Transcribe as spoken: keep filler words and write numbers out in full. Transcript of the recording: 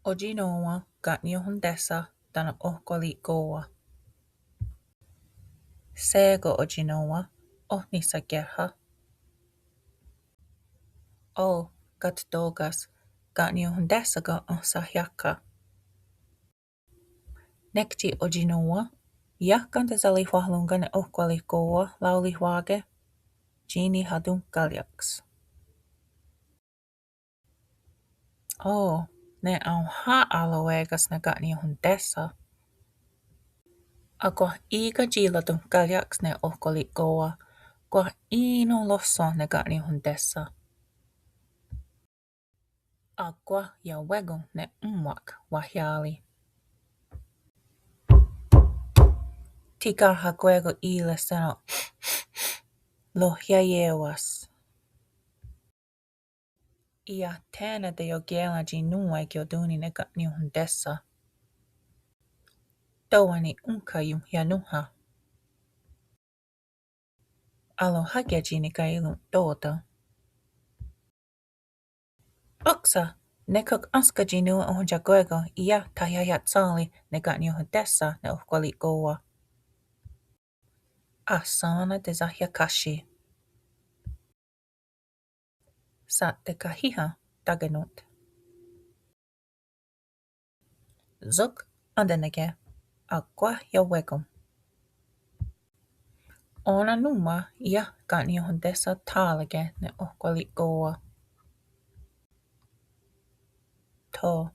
Otsi'nó:wen ka' niiohontésha tánon ohkwari'kó:wa. Shé:kon otsi'nó:wen, oh nihsatiérha? Ó:, ká:ti' tó:kas, ka' niiohontésha ken ahsahiákha. Nek tsi otsi'nó:wen, iah ken tesalihwahrón:ke ne ohkwari'kó:wa raorihwà:ke? Tsi nihatonhkária'ks. Ó:, ne aonhà:'a rowé:ka's ne ka' niiohontésha. Akwáh í:ken tsi ratonhkária'ks ne ohkwari'kó:wa, kwah í:non rohsón:ha ne ka' niiohontésha. Akwáh iawé:kon ne ón:wak wahiá:ri. Tsi káha akwé:kon í:re's ne rohiaié:wa's. Iah thé:nen teiokié:ren tsi nón:we kiotón:ni ne ka' niiohontésha. Tó: wáhi ónhka ionhianónha. Arohákie tsi nikaieron' tóta. Óksa, ne káti' énska tsi nón:we ohontsakwé:kon iah thahiahia'tshén:ri ne ka' niiohontésha ne ohkwari'kó:wa. Ahsén:nen tesahiakáhsi. Sha'tekahiha' takenón:ti. Sok, entenà:ke, akwáh iawé:kon. Ó:nen nòn:wa iah ka' niiohontésha thà:rake ne ohkwari'kó:wa. Tho.